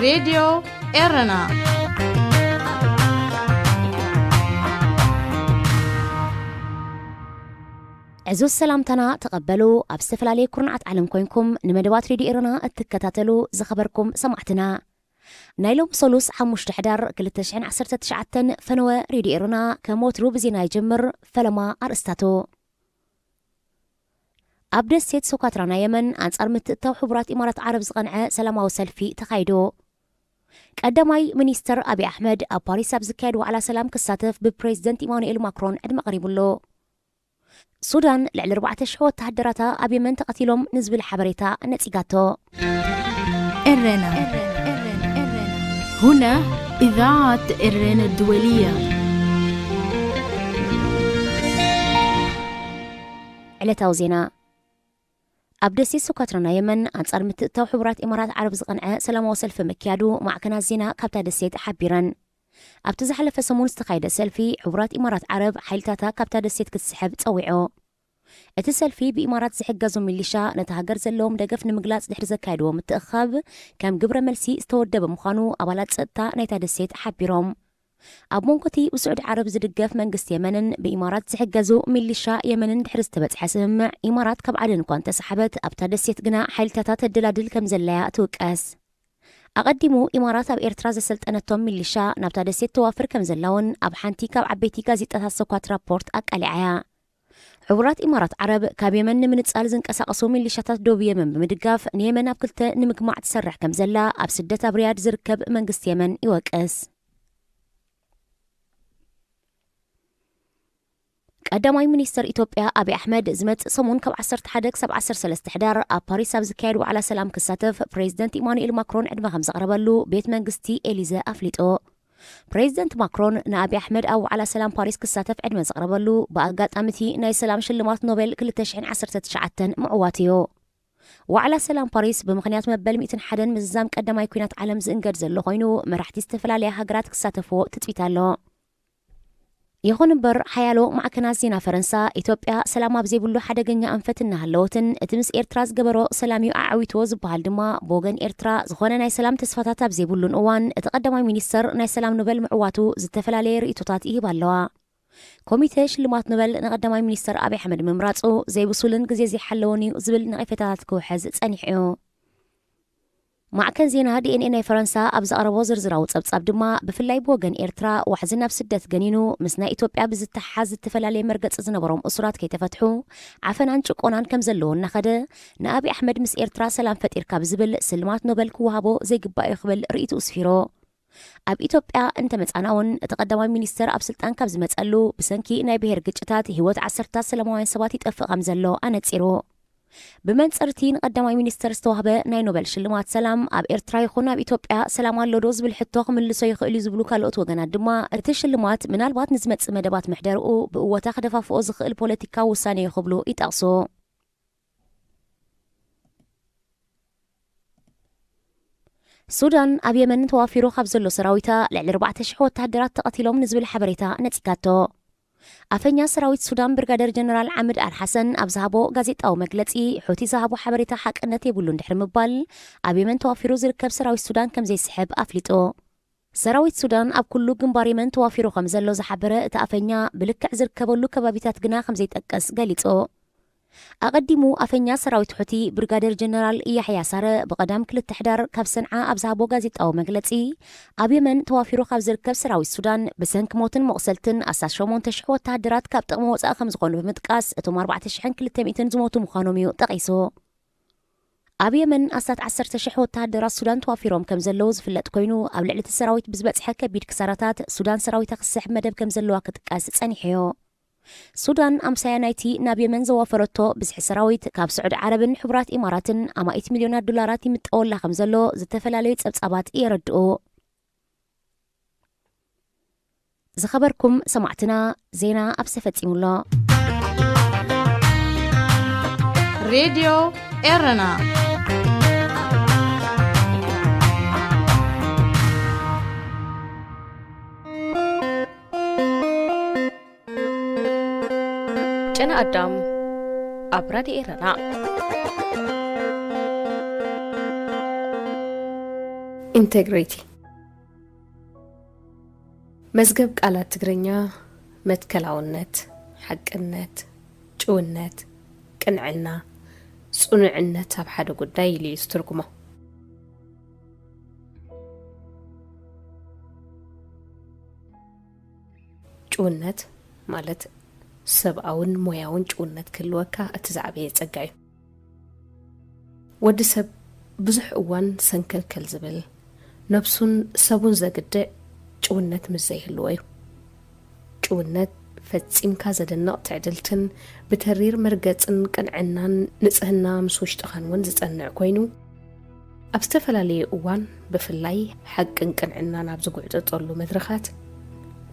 ሬድዮ ኤረና። ዕዙዝ ሰላምታና ተቐበሉ። ኣብ ዝተፈላለየ ኩርናዓት ዓለም ኮይንኩም ንመደባት ሬድዮ ኤረና እትከታተሉ ዝኸበርኩም ሰማዕትና፣ ናይ ሎሚ ሰሉስ ሓሙሽተ ሕዳር ክልተ ሽሕን ዓሰርተ ትሽዓተን ፈነወ ሬድዮ ኤረና ከም ወትሩ ብዜና ይጅምር። ፈለማ ኣርእስታቱ። ኣብ ደሴት ሶካትራ ናይ የመን ኣንጻር ምትእትታው ሕቡራት ኢማራት ዓረብ ዝቐንዐ ሰላማዊ ሰልፊ ተኻይዱ። ቀዳማይ ሚኒስተር ኣብይ ኣሕመድ ኣብ ፓሪስ ኣብ ዝካየድ ዋዕላ ሰላም ክሳተፍ ብፕሬዝደንት ኢማኑኤል ማክሮን ዕድመ ቀሪቡሉ። ሱዳን ልዕሊ ኣርባዕተ ሽሕ ወተሃደራታ ኣብ የመን ተቐቲሎም ንዝብል ሓበሬታ ነጺጋቶ። ኤረና። هنا إذاعة إرينا الدولية. ዕለታዊ ዜና። ኣብ ደሴት ሶካትራ ናይ የመን ኣንጻር ምትእትታው ሕቡራት ኢማራት ዓረብ ዝቐንዐ ሰላማዊ ሰልፊ ምክያዱ ማዕከናት ዜና ካብታ ደሴት ሓቢረን። ኣብቲ ዝሓለፈ ሰሙን ዝተኻየደ ሰልፊ፣ ሕቡራት ኢማራት ዓረብ ሓይልታታ ካብታ ደሴት ክትስሕብ ጸዊዑ። እቲ ሰልፊ ብኢማራት ዝሕገዙ ሚሊሻ ነታ ሃገር ዘለዎም ደገፍ ንምግላጽ ድሕሪ ዘካየድዎ ምትእኽኻብ፣ ከም ግብረ መልሲ ዝተወደበ ምዃኑ ኣባላት ጸጥታ ናይታ ደሴት ሓቢሮም። ኣብ መንጎ እቲ ብስዑዲ ዓረብ ዝድገፍ መንግስቲ የመንን ብኢማራት ዝሕገዙ ሚሊሻ የመንን ድሕሪ ዝተበጽሐ ስምምዕ፣ ኢማራት ካብ ዓደን እኳ እንተሰሓበት፣ ኣብታ ደሴት ግና ሓይልታታ ተደላድል ከም ዘላያ ትውቀስ። ኣቐዲሙ ኢማራት ኣብ ኤርትራ ዘሰልጠነቶም ሚሊሻ ናብታ ደሴት ተዋፍር ከም ዘላ እውን ኣብ ሓንቲ ካብ ዓበይቲ ጋዜጣታት ሶካት ራፖርት ኣቃሊዓያ። ሕቡራት ኢማራት ዓረብ ካብ የመን ንምንጻል ዝንቀሳቐሱ ሚሊሻታት ደቡብ የመን ብምድጋፍ ንየመን ኣብ ክልተ ንምግማዕ ትሰርሕ ከም ዘላ ኣብ ስደት ኣብ ሪያድ ዝርከብ መንግስቲ የመን ይወቅስ። ቀዳማይ ሚኒስተር ኢትዮጵያ ኣብይ ኣሕመድ ዝመጽእ ሰሙን ካብ ዓሰርተ ሓደ ክሳብ ዓሰርተ ሰለስተ ሕዳር ኣብ ፓሪስ ኣብ ዝካየድ ዋዕላ ሰላም ክሳተፍ ፕሬዝደንት ኢማኑኤል ማክሮን ዕድመ ከም ዘቕረበሉ ቤት መንግስቲ ኤሊዘ ኣፍሊጡ። ፕሬዝደንት ማክሮን ንኣብይ ኣሕመድ ኣብ ዋዕላ ሰላም ፓሪስ ክሳተፍ ዕድመ ዘቕረበሉ ብኣጋጣሚ እቲ ናይ ሰላም ሽልማት ኖቤል ክልተ ሽሕን ዓሰርተ ትሽዓተን ምዕዋት እዩ። ዋዕላ ሰላም ፓሪስ ብምኽንያት መበል ሚእትን ሓደን ምዝዛም ቀዳማይ ኲናት ዓለም ዝእንገድ ዘሎ ኮይኑ፣ መራሕቲ ዝተፈላለያ ሃገራት ክሳተፍዎ ትጽቢት ኣሎ። ይኹን እምበር፣ ሓያሎ ማዕከናት ዜና ፈረንሳ፣ ኢትዮጵያ ሰላም ኣብ ዘይብሉ ሓደገኛ ኣንፈት እናሃለወትን፣ እቲ ምስ ኤርትራ ዝገበሮ ሰላም እዩ ኣዓዊትዎ ዝበሃል ድማ፣ ብወገን ኤርትራ ዝኾነ ናይ ሰላም ተስፋታት ኣብ ዘይብሉን እዋን፣ እቲ ቀዳማይ ሚኒስተር ናይ ሰላም ኖበል ምዕዋቱ ዝተፈላለየ ርእይቶታት ይህባ ኣለዋ። ኮሚተ ሽልማት ኖበል ንቀዳማይ ሚኒስተር ኣብይ ኣሕመድ ምምራጹ ዘይብሱልን ግዜ ዘይሓለዎን እዩ ዝብል ነቐፌታታት ክውሕዝ ጸኒሑ እዩ። ማዕከን ዜና ዲ ኤን ኤ ናይ ፈረንሳ ኣብ ዘቕረቦ ዝርዝራዊ ጸብጻብ ድማ፣ ብፍላይ ብወገን ኤርትራ ዋሕዚ ናብ ስደት ገኒኑ፣ ምስ ናይ ኢትዮጵያ ብዝተሓሓዝ ዝተፈላለየ መርገጺ ዝነበሮም እሱራት ከይተፈትሑ፣ ዓፈናን ጭቆናን ከም ዘለዎ እናኸደ፣ ንኣብይ ኣሕመድ ምስ ኤርትራ ሰላም ፈጢርካ ብዝብል ስልማት ኖበል ክወሃቦ ዘይግባእ እዩ ክብል ርእይትኡ ስፊሩ። ኣብ ኢትዮጵያ እንተመጻና እውን፣ እቲ ቀዳማይ ሚኒስተር ኣብ ስልጣን ካብ ዝመጸሉ፣ ብሰንኪ ናይ ብሄር ግጭታት ህይወት ዓሰርታት ሰላማውያን ሰባት ይጠፍእ ከም ዘሎ ኣነጺሩ። ብመንጽር እቲ ንቀዳማይ ሚኒስተር ዝተዋህበ ናይ ኖበል ሽልማት ሰላም፣ ኣብ ኤርትራ ይኹን ኣብ ኢትዮጵያ ሰላም ኣሎ ዶ ዝብል ሕቶ ክምልሶ ይኽእል እዩ ዝብሉ ካልኦት ወገናት ድማ፣ እቲ ሽልማት ምናልባት ንዝመጽእ መደባት ምሕደርኡ ብእወታ ክደፋፍኦ ዝኽእል ፖለቲካዊ ውሳኔ እዩ ክብሉ ይጠቕሱ። ሱዳን ኣብ የመን ተዋፊሩ ካብ ዘሎ ሰራዊታ ልዕሊ ኣርባዕተ ሽሕ ወተሃደራት ተቐቲሎም ንዝብል ሓበሬታ ነጺጋቶ። ኣፈኛ ሰራዊት ሱዳን ብርጋደር ጀነራል ዓምድ ኣል ሓሰን ኣብ ዝሃቦ ጋዜጣዊ መግለጺ፣ ሑቲ ዝሃቦ ሓበሬታ ሓቅነት የብሉን ድሕሪ ምባል፣ ኣብ የመን ተዋፊሩ ዝርከብ ሰራዊት ሱዳን ከም ዘይስሕብ ኣፍሊጡ። ሰራዊት ሱዳን ኣብ ኩሉ ግንባር የመን ተዋፊሩ ከም ዘሎ ዝሓበረ እቲ ኣፈኛ፣ ብልክዕ ዝርከበሉ ከባቢታት ግና ከም ዘይጠቅስ ገሊጹ። ኣቐዲሙ ኣፈኛ ሰራዊት ሑቲ ብርጋደር ጀነራል ያሕያ ሳረ ብቐዳም ክልተ ሕዳር ካብ ሰንዓ ኣብ ዝሃቦ ጋዜጣዊ መግለጺ፣ ኣብ የመን ተዋፊሩ ካብ ዝርከብ ሰራዊት ሱዳን ብሰንኪ ሞትን መቑሰልትን ኣስታት ሸሞንተ ሽሕ ወተሃደራት ካብ ጥቕሚ ወጻኢ ከም ዝኾኑ ብምጥቃስ፣ እቶም ኣርባዕተ ሽሕን ክልተ ሚእትን ዝሞቱ ምዃኖም እዩ ጠቒሱ። ኣብ የመን ኣስታት ዓሰርተ ሽሕ ወተሃደራት ሱዳን ተዋፊሮም ከም ዘለዉ ዝፍለጥ ኮይኑ፣ ኣብ ልዕሊ እቲ ሰራዊት ብዝበጽሐ ከቢድ ክሳራታት ሱዳን ሰራዊታ ክስሕብ መደብ ከም ዘለዋ ክጥቀስ ጸኒሑ እዩ። ሱዳን ኣምሳያ ናይቲ ናብ የመን ዘዋፈረቶ ብዝሒ ሰራዊት ካብ ስዑዲ ዓረብን ሕቡራት ኢማራትን ኣማኢት ሚልዮናት ዶላራት ይምጠወላ ከም ዘሎ ዝተፈላለዩ ጸብጻባት የረድኡ። ዝኸበርኩም ሰማዕትና፣ ዜና ኣብዚ ተፈጺሙ ኣሎ። ሬድዮ ኤረና። ጨና ኣዳም ኣብ ራድዮ ኤረና። ኢንቴግሪቲ። መዝገብ ቃላት ትግርኛ። መትከላውነት፣ ሓቅነት፣ ጭውነት፣ ቅንዕና፣ ጽኑዕነት ኣብ ሓደ ጉዳይ ኢሉ እዩ ዝትርጉሞ። ጭውነት ማለት ሰብኣውን ሞያውን ጭውነት ክህልወካ እቲ ዝዓበየ ጸጋ እዩ። ወዲ ሰብ ብዙሕ እዋን ሰንከልከል ዝብል፣ ነብሱን ሰቡን ዘግድዕ ጭውነት ምስ ዘይህልዎ እዩ። ጭውነት ፈጺምካ ዘደንቕ ትዕድልትን ብተሪር መርገጽን ቅንዕናን ንጽህና ምስ ውሽጥኻን እውን ዝጸንዕ ኮይኑ፣ ኣብ ዝተፈላለየ እዋን ብፍላይ ሓቅን ቅንዕናን ኣብ ዝጉዕጸጸሉ መድረኻት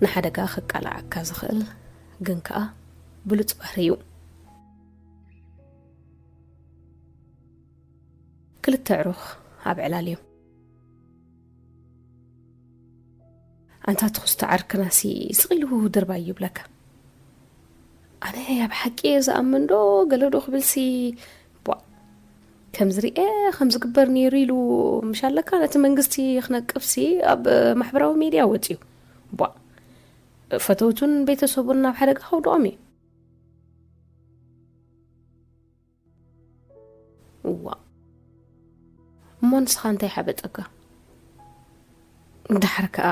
ንሓደጋ ከቃልዓካ ዝኽእል ግን ከኣ ብሉጽ ባህሪ እዩ። ክልተ ኣዕሩኽ ኣብ ዕላል እዮም። ኣንታ ትኹስቲ ዓርክናሲ ስቕ ኢሉ ድርባይ ይብለካ። ኣነ ኣብ ሓቂ እየ ዝኣምን ዶ ገለ ዶ ክብልሲ፣ ቧ፣ ከም ዝርኤ ከም ዝግበር ነይሩ ኢሉ ምሽ ኣለካ ነቲ መንግስቲ ክነቅፍሲ ኣብ ማሕበራዊ ሚድያ ወፂኡ። ቧ፣ ፈተውቱን ቤተሰቡን ናብ ሓደጋ ከውድቖም እዩ። እዋ፣ እሞ ንስኻ እንታይ ሓበጠካ? ደሓር ከኣ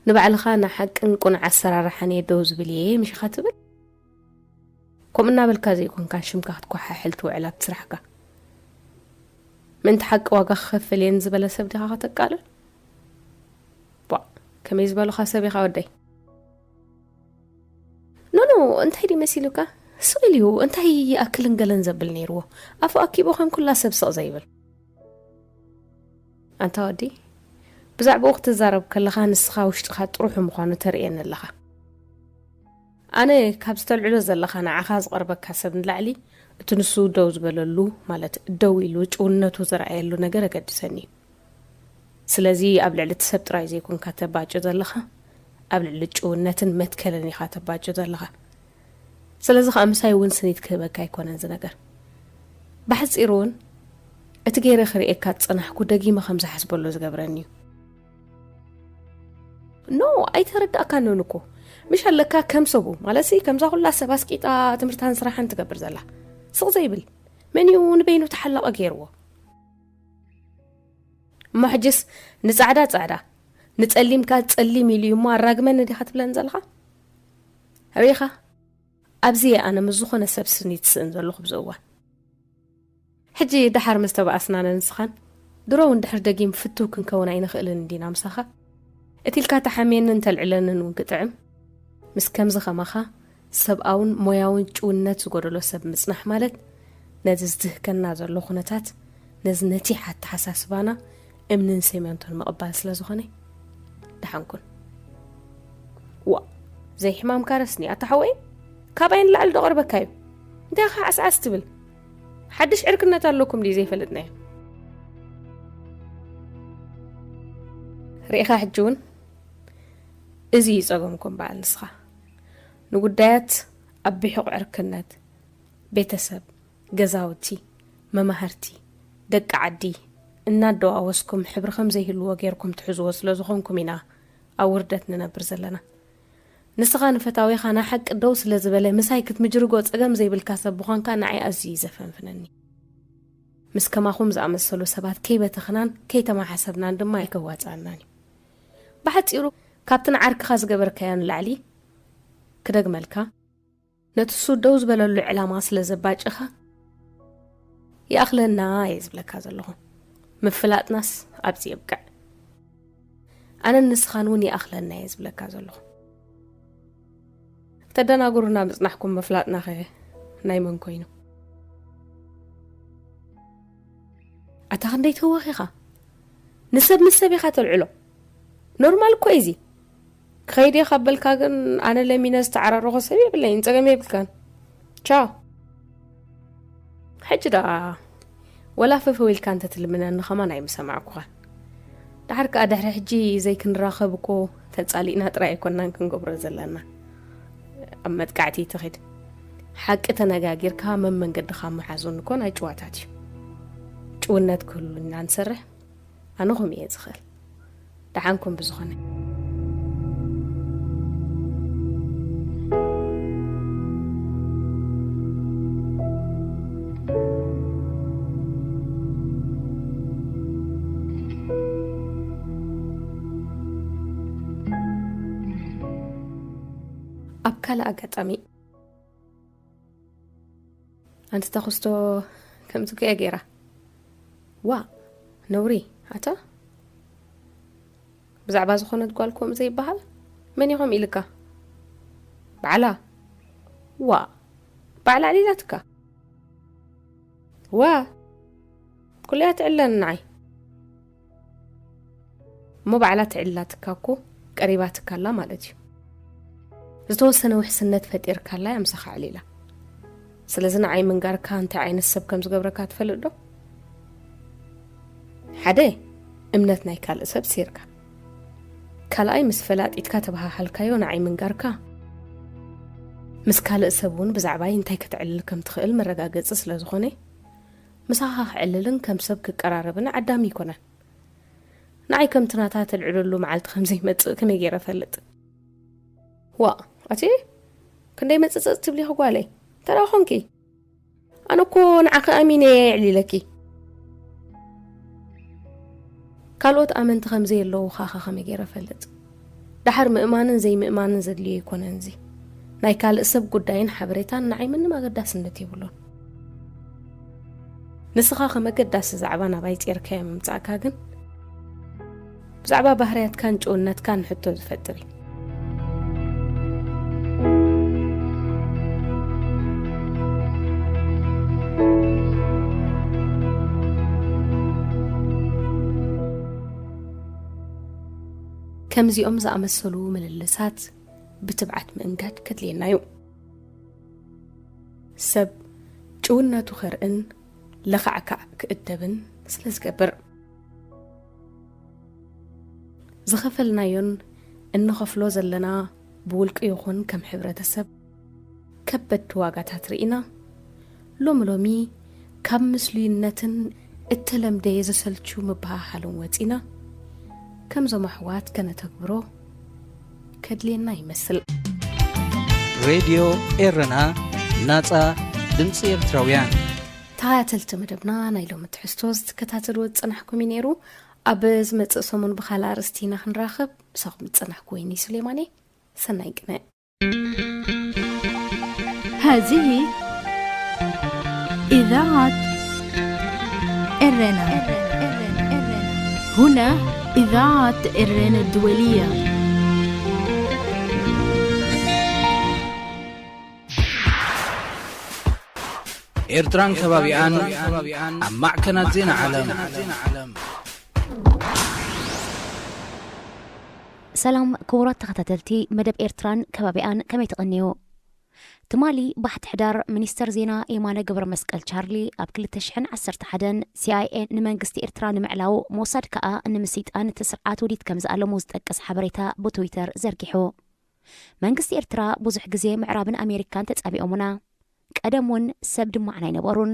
ንባዕልኻ ንሓቅን ቅኑዕ ኣሰራርሓን እየ ደው ዝብል እየ ምሽ ኢኻ ትብል? ከምኡ እናበልካ ዘይኮንካ ሽምካ ክትኮሓሕል ትውዕል ኣብቲ ስራሕካ። ምእንቲ ሓቂ ዋጋ ክኸፍል እየን ዝበለ ሰብ ዲኻ ከተቃልል? ቧ፣ ከመይ ዝበሉኻ ሰብ ኢኻ ወደይ? ኖኖ፣ እንታይ ድዩ መሲሉካ? ስቕ ኢሉ እዩ፣ እንታይ ይኣክልን ገለን ዘብል ነይርዎ። ኣፉ ኣኪቡ ከም ኩላ ሰብ ስቕ ዘይብል። ኣንታ ወዲ፣ ብዛዕባኡ ክትዛረብ ከለኻ ንስኻ ውሽጥኻ ጥሩሑ ምዃኑ ተርእየኒ ኣለኻ። ኣነ ካብ ዝተልዕሎ ዘለኻ ንዓኻ ዝቐርበካ ሰብ ንላዕሊ እቲ ንሱ ደው ዝበለሉ፣ ማለት ደው ኢሉ ጭውነቱ ዘርኣየሉ ነገር ኣገድሰኒ እዩ። ስለዚ ኣብ ልዕሊ እቲ ሰብ ጥራይ ዘይኮንካ ተባጭ ዘለኻ፣ ኣብ ልዕሊ ጭውነትን መትከልን ኢኻ ተባጭ ዘለኻ። ስለዚ ኸኣ ምሳይ እውን ስኒት ክህበካ ኣይኮነን እዚ ነገር። ብሓጺሩ እውን እቲ ገይረ ክርእየካ ዝጸናሕኩ ደጊመ ከም ዝሓስበሉ ዝገብረኒ እዩ። ኖ፣ ኣይተረዳእካንን እኮ። ምሽ ኣለካ ከም ሰቡ፣ ማለትሲ ከምዛ ኩላ ሰብ ኣስቂጣ ትምህርታን ስራሕን ትገብር ዘላ። ስቕ ዘይብል። መን እዩ ንበይኑ ተሓላቒ ገይርዎ? እሞ ሕጅስ ንጻዕዳ ጻዕዳ፣ ንጸሊም ከኣ ጸሊም ኢሉ እዩ እሞ ኣራግመኒ ዲኻ ትብለኒ ዘለኻ? ርኢኻ? ኣብዚ እየ ኣነ ምስ ዝኾነ ሰብ ስኒ ትስእን ዘለኹ ኣብዚ እዋን። ሕጂ ደሓር ምስ ተባኣስና ኣነ ንስኻን፣ ድሮ እውን ድሕሪ ደጊም ፍቱው ክንከውን ኣይንኽእልን እንዲና ምሳኻ። እቲ ኢልካ ተሓምየንን ተልዕለንን እውን ክጥዕም። ምስ ከምዚ ከማኻ ሰብኣውን ሞያውን ጭውነት ዝጎደሎ ሰብ ምጽናሕ ማለት፣ ነዚ ዝትህከና ዘሎ ኩነታት፣ ነዚ ነቲሕ ኣተሓሳስባና እምንን ሰሜንቶን ምቕባል ስለ ዝኾነ፣ ደሓን ኩን። ዋ፣ ዘይሕማምካ ረስኒ፣ ኣታ ሓወይ፣ ካባይ ንላዕሊ ዶ ቀርበካ እዩ? እንታይ ኢኻ ዓስዓስ ትብል? ሓድሽ ዕርክነት ኣለኩም ድዩ ዘይፈለጥናዮ? ርኢኻ ሕጂ እውን፣ እዚ እዩ ጸገምኩም በዓል ንስኻ። ንጉዳያት ኣብ ብሑቕ ዕርክነት፣ ቤተሰብ፣ ገዛውቲ፣ መማህርቲ፣ ደቂ ዓዲ እናደዋወስኩም ሕብሪ ከም ዘይህልዎ ጌርኩም ትሕዝዎ ስለ ዝኾንኩም ኢና ኣብ ውርደት ንነብር ዘለና። ንስኻ ንፈታዊኻ ንሓቂ ደው ስለ ዝበለ ምሳይ ክትምጅርጎ ጸገም ዘይብልካ ሰብ ምዃንካ ንዓይ ኣዝዩ እዩ ዘፈንፍነኒ። ምስ ከማኹም ዝኣመሰሉ ሰባት ከይበተኽናን ከይተመሓሰብናን ድማ ኣይከዋጽኣናን እዩ። ብሓጺሩ ካብቲ ንዓርክኻ ዝገበርካዮ ንላዕሊ ክደግመልካ፣ ነቲ እሱ ደው ዝበለሉ ዕላማ ስለ ዘባጭኻ፣ ይኣኽለና እየ ዝብለካ ዘለኹ። ምፍላጥናስ ኣብዚ የብቅዕ። ኣነን ንስኻን እውን ይኣኽለና እየ ዝብለካ ዘለኹ። ተደናጉሩና ምጽናሕኩም ምፍላጥናኸ ናይ መን ኮይኑ? ኣታ ክንደይ ተወኺኻ? ንሰብ ምስ ሰብ ኢኻ ተልዕሎ። ኖርማል እኮ እዩ እዚ። ክኸይድ እየ ካብ በልካ ግን ኣነ ለሚነ ዝተዓራረኾ ሰብ የብለይን፣ ጸገም የብልካን። ቻው። ሕጂ ደኣ ወላ ፈፈው ኢልካ እንተትልምነኒ ኸማን ኣይምሰማዕኩኻን። ደሓር ከኣ ድሕሪ ሕጂ ዘይክንራኸብ እኮ ተጻሊእና ጥራይ ኣይኮናን ክንገብሮ ዘለና። ኣብ መጥቃዕቲ ትኺድ። ሓቂ ተነጋጊርካ መን መንገድኻ ምሓዙ እኮ ናይ ጭዋታት እዩ። ጭውነት ክህሉና ንሰርሕ። ኣነ ኹም እየ ዝኽእል። ደሓንኩም ብዝኾነ። ኣብ ካልእ ኣጋጣሚ፣ ኣንቲ ተኽስቶ ከምዚ ከየ ገይራ። ዋ፣ ነውሪ፣ ኣታ? ብዛዕባ ዝኾነት ጓል ከምኡ ዘይበሃል? መን ኢኹም ኢልካ? ባዕላ። ዋ፣ ባዕላ ኣዕሊላትካ። ዋ፣ ኩለያ ትዕለን ንዓይ። እሞ ባዕላ ትዕልላትካ እኮ ቀሪባትካ ኣላ ማለት እዩ። ዝተወሰነ ውሕስነት ፈጢርካላ እያ ምሳኻ ኣዕሊላ። ስለዚ ንዓይ ምንጋርካ እንታይ ዓይነት ሰብ ከም ዝገብረካ ትፈልጥ ዶ? ሓደ፣ እምነት ናይ ካልእ ሰብ ሲርካ። ካልኣይ፣ ምስ ፈላጢትካ ተበሃሃልካዮ ንዓይ ምንጋርካ፣ ምስ ካልእ ሰብ እውን ብዛዕባይ እንታይ ከተዕልል ከም ትኽእል መረጋገጺ ስለ ዝኾነ፣ ምሳኻ ክዕልልን ከም ሰብ ክቀራረብን ዓዳሚ ኣይኮነን። ንዓይ ከምቲ ናታ ተልዕለሉ መዓልቲ ከም ዘይመጽእ ከመይ ገይረ እፈልጥ? ዋእ፣ ኣቲ ክንደይ መጽጽጽ ትብሊኺ ጓለይ? ተራ ኾንኪ። ኣነ እኮ ንዓኺ ኣሚነ እየ የዕሊለኪ። ካልኦት ኣመንቲ ከም ዘየለዉ ኻኻ ከመይ ገይረ እፈልጥ? ደሓር ምእማንን ዘይምእማንን ዘድልዮ ኣይኮነን እዚ። ናይ ካልእ ሰብ ጉዳይን ሓበሬታን ንዓይ ምንም ኣገዳስነት የብሉን። ንስኻ ከም ኣገዳሲ ዛዕባ ናባይ ጼርካዮ ምምጻእካ ግን፣ ብዛዕባ ባህርያትካን ጭውነትካን ሕቶ ዝፈጥር እዩ። ከምዚኦም ዝኣመሰሉ ምልልሳት ብትብዓት ምእንጋድ ከድልየና እዩ። ሰብ ጭውነቱ ከርእን ለኻዕካዕ ክእደብን ስለ ዝገብር፣ ዝኸፈልናዮን እንኸፍሎ ዘለና ብውልቂ ይኹን ከም ሕብረተሰብ ከበድቲ ዋጋታት ርኢና፣ ሎሚ ሎሚ ካብ ምስሉይነትን እተለምደየ ዘሰልቹ ምብሃሃልን ወጺና፣ ከምዞም ኣሕዋት ከነተግብሮ ከድልየና ይመስል። ሬድዮ ኤረና፣ ናጻ ድምጺ ኤርትራውያን። ተኸታተልቲ መደብና፣ ናይ ሎሚ ትሕዝቶ ዝትከታተልዎ ዝጸናሕኩም እዩ ነይሩ። ኣብ ዝመጽእ ሰሙን ብኻልእ ኣርእስቲ ኢና ክንራኸብ። ምሳኹም ዝጸናሕኩ ወይኒ ሱሌማን እየ። ሰናይ ቅነ። هذه إذاعة إرنا. هنا إذاعة إرنا الدولية. ኤርትራን ከባቢኣን ኣብ ማዕከናት ዜና ዓለም። ሰላም ክቡራት ተኸታተልቲ መደብ ኤርትራን ከባቢኣን፣ ከመይ ትቐንዩ? ትማሊ ባሕቲ ሕዳር፣ ሚኒስተር ዜና የማነ ገብረ መስቀል ቻርሊ ኣብ ክልተ ሽሕን ዓሰርተ ሓደን፣ ሲ ኣይ ኤ ንመንግስቲ ኤርትራ ንምዕላው፣ ሞሳድ ከኣ ንምስይጣን እቲ ስርዓት ውዲት ከም ዝኣለሙ ዝጠቅስ ሓበሬታ ብትዊተር ዘርጊሑ። መንግስቲ ኤርትራ ብዙሕ ግዜ ምዕራብን ኣሜሪካን ተጻቢኦሙና። ቀደም እውን ሰብ ድማዕና ኣይነበሩን።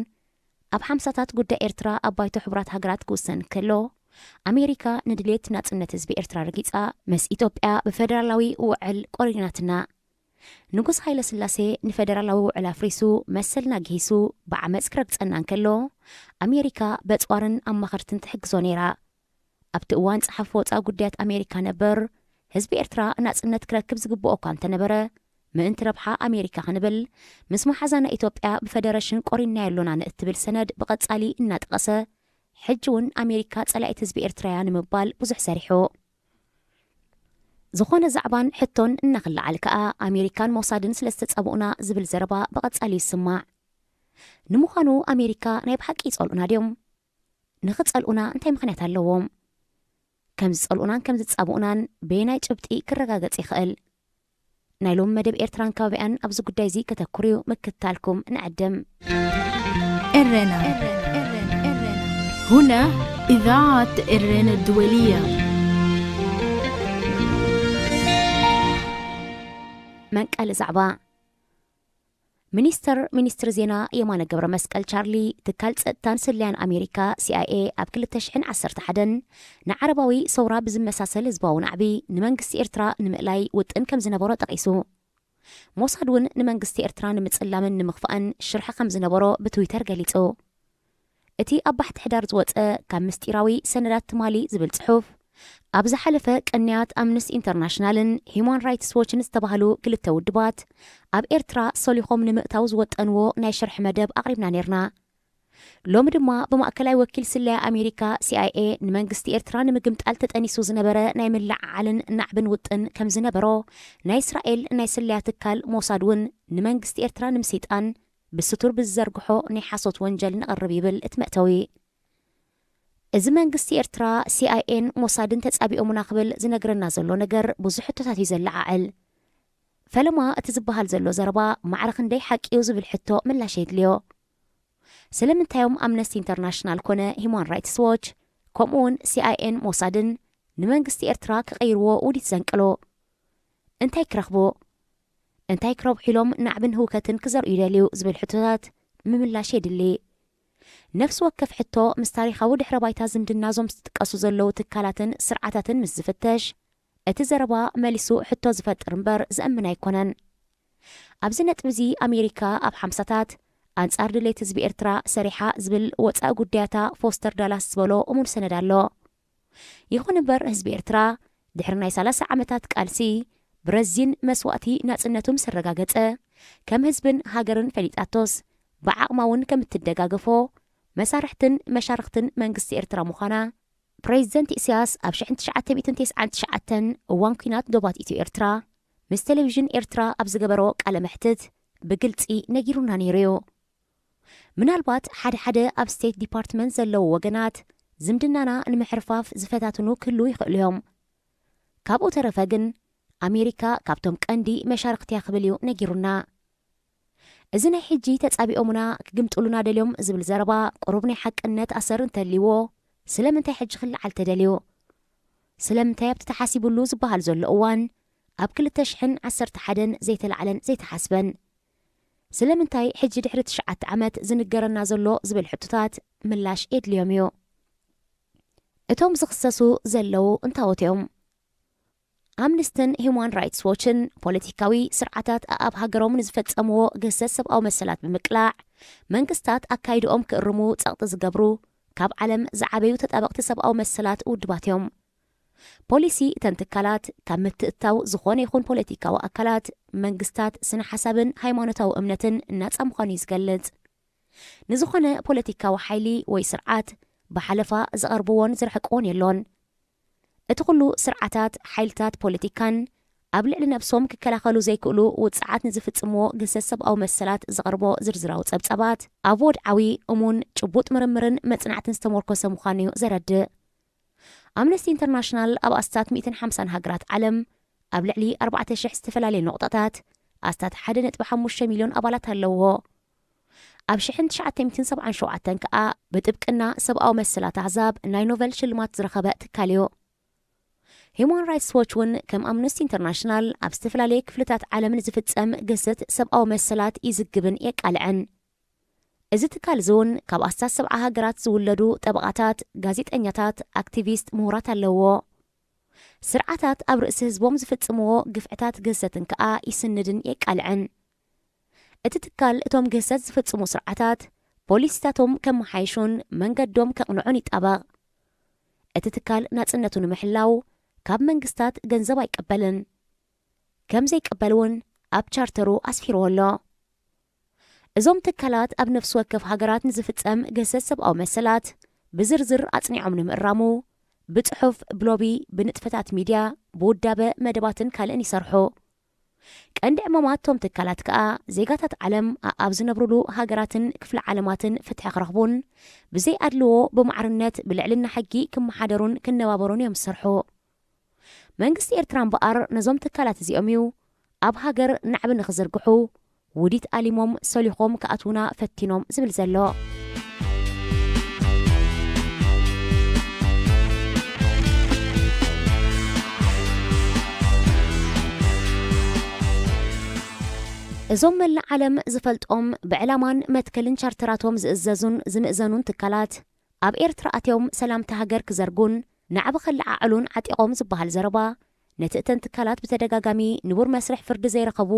ኣብ ሓምሳታት ጉዳይ ኤርትራ ኣብ ባይቶ ሕቡራት ሃገራት ክውሰን ከሎ፣ ኣሜሪካ ንድሌት ናጽነት ህዝቢ ኤርትራ ረጊጻ፣ ምስ ኢትዮጵያ ብፈደራላዊ ውዕል ቆሪናትና። ንጉስ ሃይለ ስላሴ ንፈደራላዊ ውዕል ኣፍሪሱ፣ መሰልና ግሂሱ፣ ብዓመጽ ክረግጸና እንከሎ፣ ኣሜሪካ በጽዋርን ኣማኸርትን ትሕግዞ ነይራ። ኣብቲ እዋን ጸሓፊ ወጻኢ ጉዳያት ኣሜሪካ ነበር፣ ህዝቢ ኤርትራ ናጽነት ክረክብ ዝግብኦ እኳ እንተነበረ፣ ምእንቲ ረብሓ ኣሜሪካ ክንብል፣ ምስ መሓዛና ኢትዮጵያ ብፈደረሽን ቆሪንናዮ ኣሎና ንእትብል ሰነድ ብቐጻሊ እናጠቐሰ፣ ሕጂ እውን ኣሜሪካ ጸላኢት ህዝቢ ኤርትራ እያ ንምባል ብዙሕ ሰሪሑ። ዝኾነ ዛዕባን ሕቶን እናኽለዓል ከኣ፣ ኣሜሪካን ሞሳድን ስለ ዝተጻብኡና ዝብል ዘረባ ብቐጻሊ ይስማዕ። ንምዃኑ ኣሜሪካ ናይ ብሓቂ ይጸልኡና ድዮም? ንኽጸልኡና እንታይ ምኽንያት ኣለዎም? ከም ዝጸልኡናን ከም ዝጻብኡናን በየናይ ጭብጢ ክረጋገጽ ይኽእል? ናይ ሎሚ መደብ ኤርትራን ከባቢኣን ኣብዚ ጉዳይ እዚ ከተኩር እዩ፣ ምክትታልኩም ንዕድም። ኤረና። هنا إذاعة إرنا الدولية. መንቀሊ ዛዕባ። ሚኒስተር ሚኒስትሪ ዜና የማነ ገብረ መስቀል ቻርሊ፣ ትካል ጸጥታን ስለያን ኣሜሪካ፣ ሲኣይኤ፣ ኣብ ክልተ ሽሕን ዓሰርተ ሓደን ንዓረባዊ ሰውራ ብዝመሳሰል ህዝባዊ ናዕቢ ንመንግስቲ ኤርትራ ንምእላይ ውጥን ከም ዝነበሮ ጠቒሱ። ሞሳድ እውን ንመንግስቲ ኤርትራ ንምጽላምን ንምኽፋእን ሽርሒ ከም ዝነበሮ ብትዊተር ገሊጹ። እቲ ኣብ ባሕቲ ሕዳር ዝወጸ ካብ ምስጢራዊ ሰነዳት ትማሊ ዝብል ጽሑፍ፣ ኣብ ዝሓለፈ ቅንያት ኣምነስቲ ኢንተርናሽናልን ሂዩማን ራይትስ ዎችን ዝተባህሉ ክልተ ውድባት ኣብ ኤርትራ ሰሊኾም ንምእታው ዝወጠንዎ ናይ ሽርሒ መደብ ኣቕሪብና ነይርና። ሎሚ ድማ ብማእከላይ ወኪል ስለያ ኣሜሪካ፣ ሲኣይኤ፣ ንመንግስቲ ኤርትራ ንምግምጣል ተጠኒሱ ዝነበረ ናይ ምልዕዓልን ናዕብን ውጥን ከም ዝነበሮ፣ ናይ እስራኤል ናይ ስለያ ትካል ሞሳድ እውን ንመንግስቲ ኤርትራ ንምስይጣን ብስቱር ብዝዘርግሖ ናይ ሓሶት ወንጀል ነቕርብ ይብል እቲ መእተዊ። እዚ መንግስቲ ኤርትራ፣ ሲኣይኤን ሞሳድን ተጻቢኦምና ክብል ዝነግረና ዘሎ ነገር ብዙሕ ሕቶታት እዩ ዘለዓዕል። ፈለማ እቲ ዝበሃል ዘሎ ዘረባ ማዕረ ክንደይ ሓቂ እዩ ዝብል ሕቶ ምላሽ የድልዮ። ስለምንታይ እዮም ኣምነስቲ ኢንተርናሽናል ኮነ ሂዩማን ራይትስ ዎች፣ ከምኡውን ሲኣይኤን ሞሳድን ንመንግስቲ ኤርትራ ክቐይርዎ ውዲት ዘንቅሎ? እንታይ ክረኽቡ? እንታይ ክረብሑ ኢሎም ናዕብን ህውከትን ክዘርእዩ ይደልዩ ዝብል ሕቶታት ምምላሽ የድሊ። ነፍሲ ወከፍ ሕቶ ምስ ታሪኻዊ ድሕረ ባይታ ዝምድና እዞም ዝጥቀሱ ዘለዉ ትካላትን ስርዓታትን ምስ ዝፍተሽ፣ እቲ ዘረባ መሊሱ ሕቶ ዝፈጥር እምበር ዘእምን ኣይኮነን። ኣብዚ ነጥቢ እዚ ኣሜሪካ ኣብ ሓምሳታት ኣንጻር ድሌት ህዝቢ ኤርትራ ሰሪሓ ዝብል ወጻኢ ጉዳያታ ፎስተር ዳላስ ዝበሎ እሙን ሰነድ ኣሎ። ይኹን እምበር ህዝቢ ኤርትራ ድሕሪ ናይ ሰላሳ ዓመታት ቃልሲ ብረዚን መስዋእቲ ናጽነቱ ምስ ኣረጋገጸ፣ ከም ህዝብን ሃገርን ፈሊጣቶስ ብዓቕማ እውን ከም እትደጋገፎ መሳርሕትን መሻርኽትን መንግስቲ ኤርትራ ምዃና ፕሬዚደንት ኢሳያስ ኣብ ሽሕን ትሽዓተ ሚእትን ተስዓን ትሽዓተን እዋን ኲናት ዶባት ኢትዮ ኤርትራ ምስ ቴሌቪዥን ኤርትራ ኣብ ዝገበሮ ቃለ መሕትት ብግልጺ ነጊሩና ነይሩ እዩ። ምናልባት ሓደ ሓደ ኣብ ስቴት ዲፓርትመንት ዘለዉ ወገናት ዝምድናና ንምሕርፋፍ ዝፈታትኑ ክህልዉ ይኽእሉ እዮም። ካብኡ ተረፈ ግን ኣሜሪካ ካብቶም ቀንዲ መሻርኽቲ እያ ክብል እዩ ነጊሩና። እዚ ናይ ሕጂ ተጻቢኦምና ክግምጥሉና ደልዮም ዝብል ዘረባ ቁሩብ ናይ ሓቅነት ኣሰር እንተልይዎ፣ ስለምንታይ ሕጂ ክለዓል ተደልዩ? ስለምንታይ ኣብቲ ተሓሲቡሉ ዝበሃል ዘሎ እዋን ኣብ ክልተ ሽሕን ዓሰርተ ሓደን ዘይተላዕለን ዘይተሓስበን? ስለምንታይ ሕጂ ድሕሪ ትሽዓተ ዓመት ዝንገረና ዘሎ ዝብል ሕቶታት ምላሽ የድልዮም እዩ። እቶም ዝኽሰሱ ዘለዉ እንታዎት እዮም? ኣምነስትን ሂዩማን ራይትስ ዎችን ፖለቲካዊ ስርዓታት ኣኣብ ሃገሮም ንዝፈጸምዎ ግህሰት ሰብኣዊ መሰላት ብምቅላዕ መንግስታት ኣካይድኦም ክእርሙ ጸቕጢ ዝገብሩ ካብ ዓለም ዝዓበዩ ተጣበቕቲ ሰብኣዊ መሰላት ውድባት እዮም። ፖሊሲ እተን ትካላት ካብ ምትእትታው ዝኾነ ይኹን ፖለቲካዊ ኣካላት፣ መንግስታት፣ ስነ ሓሳብን ሃይማኖታዊ እምነትን ናጻ ምዃኑ እዩ ዝገልጽ። ንዝኾነ ፖለቲካዊ ሓይሊ ወይ ስርዓት ብሓለፋ ዝቐርብዎን ዝርሕቅዎን የሎን። እቲ ኩሉ ስርዓታት፣ ሓይልታት ፖለቲካን ኣብ ልዕሊ ነብሶም ክከላኸሉ ዘይክእሉ ውጽዓት ንዝፍጽምዎ ግህሰት ሰብኣዊ መሰላት ዘቕርቦ ዝርዝራዊ ጸብጻባት ኣብ ወድዓዊ፣ እሙን፣ ጭቡጥ ምርምርን መጽናዕትን ዝተመርኮሰ ምዃኑ እዩ ዘረድእ። ኣምነስቲ ኢንተርናሽናል ኣብ ኣስታት ሚእትን ሓምሳን ሃገራት ዓለም ኣብ ልዕሊ ኣርባዕተ ሽሕ ዝተፈላለየ ነቑጣታት ኣስታት ሓደ ነጥቢ ሓሙሽተ ሚልዮን ኣባላት ኣለውዎ። ኣብ ሽሕን ትሽዓተ ሚእትን ሰብዓን ሸውዓተን ከኣ ብጥብቅና ሰብኣዊ መሰላት ኣህዛብ ናይ ኖቨል ሽልማት ዝረኸበ ትካል እዩ። ሂዩማን ራይትስ ዎች እውን ከም ኣምነስቲ ኢንተርናሽናል ኣብ ዝተፈላለየ ክፍልታት ዓለም ንዝፍጸም ግህሰት ሰብኣዊ መሰላት ይዝግብን የቃልዕን። እዚ ትካል እዚ እውን ካብ ኣስታት ሰብዓ ሃገራት ዝውለዱ ጠበቓታት፣ ጋዜጠኛታት፣ ኣክቲቪስት፣ ምሁራት ኣለውዎ። ስርዓታት ኣብ ርእሲ ህዝቦም ዝፍጽምዎ ግፍዕታት ግህሰትን ከኣ ይስንድን የቃልዕን። እቲ ትካል እቶም ግህሰት ዝፍጽሙ ስርዓታት ፖሊሲታቶም ከመሓይሹን መንገዶም ከቕንዑን ይጣበቕ። እቲ ትካል ናጽነቱ ንምሕላው ካብ መንግስታት ገንዘብ ኣይቀበልን። ከም ዘይቀበል እውን ኣብ ቻርተሩ ኣስፊርዎ ኣሎ። እዞም ትካላት ኣብ ነፍሲ ወከፍ ሃገራት ንዝፍጸም ግህሰት ሰብኣዊ መሰላት ብዝርዝር ኣጽኒዖም ንምእራሙ ብጽሑፍ፣ ብሎቢ፣ ብንጥፈታት ሚድያ፣ ብውዳበ መደባትን ካልእን ይሰርሑ። ቀንዲ ዕማማት እቶም ትካላት ከኣ ዜጋታት ዓለም ኣኣብ ዝነብሩሉ ሃገራትን ክፍለ ዓለማትን ፍትሒ ክረኽቡን ብዘይ ኣድልዎ ብማዕርነት ብልዕልና ሕጊ ክመሓደሩን ክነባበሩን እዮም ዝሰርሑ። መንግስቲ ኤርትራ እምበኣር ነዞም ትካላት እዚኦም እዩ ኣብ ሃገር ናዕቢ ንኽዝርግሑ ውዲት ኣሊሞም ሰሊኾም ክኣትዉና ፈቲኖም ዝብል ዘሎ። እዞም መላእ ዓለም ዝፈልጦም ብዕላማን መትከልን ቻርተራቶም ዝእዘዙን ዝምእዘኑን ትካላት፣ ኣብ ኤርትራ ኣትዮም ሰላምታ ሃገር ክዘርጉን ናዕቢ ከለዓዕሉን ዓጢቖም ዝበሃል ዘረባ፣ ነቲ እተን ትካላት ብተደጋጋሚ ንቡር መስርሕ ፍርዲ ዘይረኸቡ፣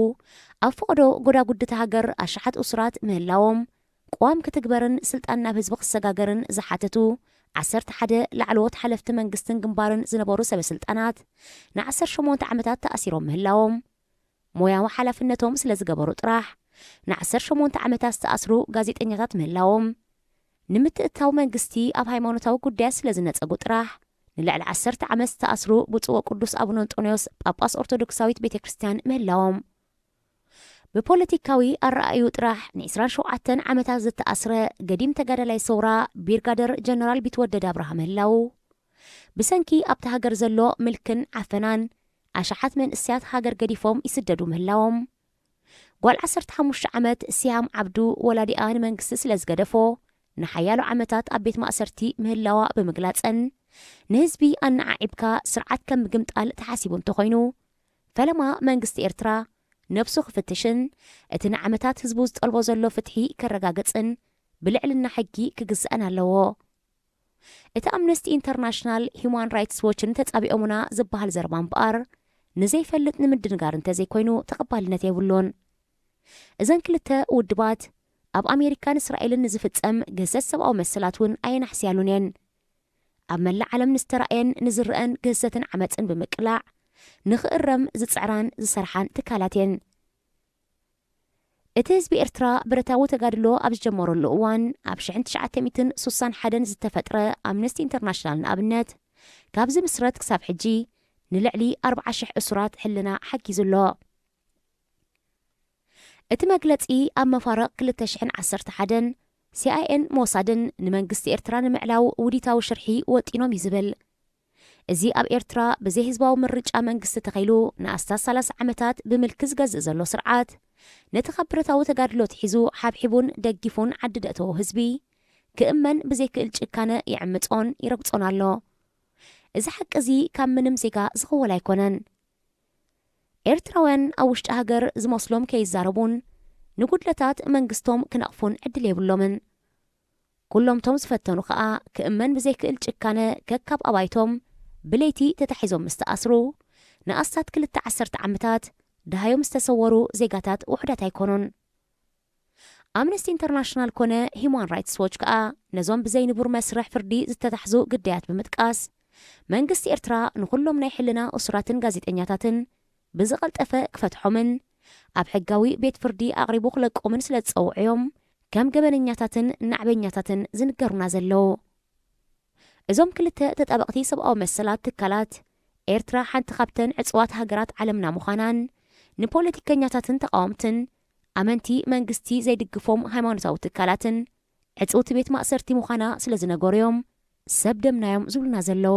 ኣብ ፈቐዶ ጎዳጉዲ እታ ሃገር ኣሽሓት እሱራት ምህላዎም፣ ቅዋም ክትግበርን ስልጣን ናብ ህዝቢ ክሰጋገርን ዝሓተቱ ዓሰርተ ሓደ ላዕለዎት ሓለፍቲ መንግስትን ግንባርን ዝነበሩ ሰበ ስልጣናት ንዓሰርተ ሸሞንተ ዓመታት ተኣሲሮም ምህላዎም፣ ሞያዊ ሓላፍነቶም ስለ ዝገበሩ ጥራሕ ንዓሰርተ ሸሞንተ ዓመታት ዝተኣስሩ ጋዜጠኛታት ምህላዎም፣ ንምትእትታው መንግስቲ ኣብ ሃይማኖታዊ ጉዳያት ስለ ዝነጸጉ ጥራሕ ንልዕሊ ዓሰርተ ዓመት ዝተኣስሩ ብፁዕ ወቅዱስ ኣቡነ እንጦንዮስ ጳጳስ ኦርቶዶክሳዊት ቤተ ክርስቲያን ምህላዎም፣ ብፖለቲካዊ ኣረኣእዩ ጥራሕ ን ዒስራን ሸውዓተን ዓመታት ዝተኣስረ ገዲም ተጋዳላይ ሰውራ ብሪጋደር ጀነራል ቢትወደድ ኣብርሃ ምህላዉ፣ ብሰንኪ ኣብታ ሃገር ዘሎ ምልክን ዓፈናን ኣሽሓት መንእሰያት ሃገር ገዲፎም ይስደዱ ምህላዎም፣ ጓል ዓሰርተ ሓሙሽተ ዓመት ሲሃም ዓብዱ ወላዲኣ ንመንግስቲ ስለ ዝገደፎ ንሓያሎ ዓመታት ኣብ ቤት ማእሰርቲ ምህላዋ ብምግላጸን፣ ንህዝቢ ኣነዓዒብካ ስርዓት ከም ምግምጣል ተሓሲቡ እንተኾይኑ፣ ፈለማ መንግስቲ ኤርትራ ነብሱ ክፍትሽን እቲ ንዓመታት ህዝቡ ዝጠልቦ ዘሎ ፍትሒ ከረጋግጽን ብልዕልና ሕጊ ክግዛእን ኣለዎ። እቲ ኣምነስቲ ኢንተርናሽናል፣ ሂዩማን ራይትስ ዎችን ተጻቢኦምና ዝበሃል ዘረባ እምበኣር፣ ንዘይፈልጥ ንምድንጋር እንተዘይኮይኑ ተቐባልነት የብሉን። እዘን ክልተ ውድባት፣ ኣብ ኣሜሪካን እስራኤልን ንዝፍጸም ግህሰት ሰብኣዊ መሰላት እውን ኣየናሕስያሉን እየን። ኣብ መላእ ዓለም ንዝተራእየን ንዝረአን ግህሰትን ዓመጽን ብምቅላዕ፣ ንኽእረም ዝጽዕራን ዝሰርሓን ትካላት እየን። እቲ ህዝቢ ኤርትራ ብረታዊ ተጋድሎ ኣብ ዝጀመረሉ እዋን፣ ኣብ ሽሕን ትሽዓተ ሚእትን ሱሳን ሓደን ዝተፈጥረ ኣምነስቲ ኢንተርናሽናል ንኣብነት፣ ካብ ዝምስረት ክሳብ ሕጂ ንልዕሊ ኣርብዓ ሽሕ እሱራት ሕልና ሓጊዙ ኣሎ። እቲ መግለጺ ኣብ መፋርቕ ክልተ ሽሕን ዓሰርተ ሓደን ሲኣይኤን ሞሳድን ንመንግስቲ ኤርትራ ንምዕላው ውዲታዊ ሽርሒ ወጢኖም እዩ ዝብል። እዚ ኣብ ኤርትራ ብዘይ ህዝባዊ ምርጫ መንግስቲ ተኸይሉ ንኣስታት ሰላሳ ዓመታት ብምልኪ ዝገዝእ ዘሎ ስርዓት፣ ነቲ ካብ ብረታዊ ተጋድሎ ኣትሒዙ ሓብሒቡን ደጊፉን ዓዲ ደእተዎ ህዝቢ፣ ክእመን ብዘይክእል ጭካነ ይዕምጾን ይረግጾን ኣሎ። እዚ ሓቂ እዚ ካብ ምንም ዜጋ ዝኽወል ኣይኮነን። ኤርትራውያን ኣብ ውሽጢ ሃገር ዝመስሎም ከይዛረቡን ንጉድለታት መንግስቶም ክነቕፉን ዕድል የብሎምን። ኩሎምቶም ዝፈተኑ ከኣ ክእመን ብዘይክእል ጭካነ ከካብ ኣባይቶም ብለይቲ ተታሒዞም ምስ ተኣስሩ፣ ንኣስታት ክልተ ዓሰርተ ዓመታት ደሃዮም ዝተሰወሩ ዜጋታት ውሑዳት ኣይኮኑን። ኣምነስቲ ኢንተርናሽናል ኮነ ሂዩማን ራይትስ ዎች ከኣ ነዞም ብዘይ ንቡር መስርሕ ፍርዲ ዝተታሕዙ ግዳያት ብምጥቃስ፣ መንግስቲ ኤርትራ ንኹሎም ናይ ሕልና እሱራትን ጋዜጠኛታትን ብዝቐልጠፈ ክፈትሖምን ኣብ ሕጋዊ ቤት ፍርዲ ኣቕሪቡ ክለቆምን ስለ ዝጸውዑ እዮም ከም ገበነኛታትን ናዕበኛታትን ዝንገሩና ዘለዉ። እዞም ክልተ ተጣበቕቲ ሰብኣዊ መሰላት ትካላት፣ ኤርትራ ሓንቲ ካብተን ዕጹዋት ሃገራት ዓለምና ምዃናን፣ ንፖለቲከኛታትን ተቓወምትን፣ ኣመንቲ መንግስቲ ዘይድግፎም ሃይማኖታዊ ትካላትን ዕጽውቲ ቤት ማእሰርቲ ምዃና ስለ ዝነገሩ እዮም ሰብ ደምናዮም ዝብሉና ዘለዉ።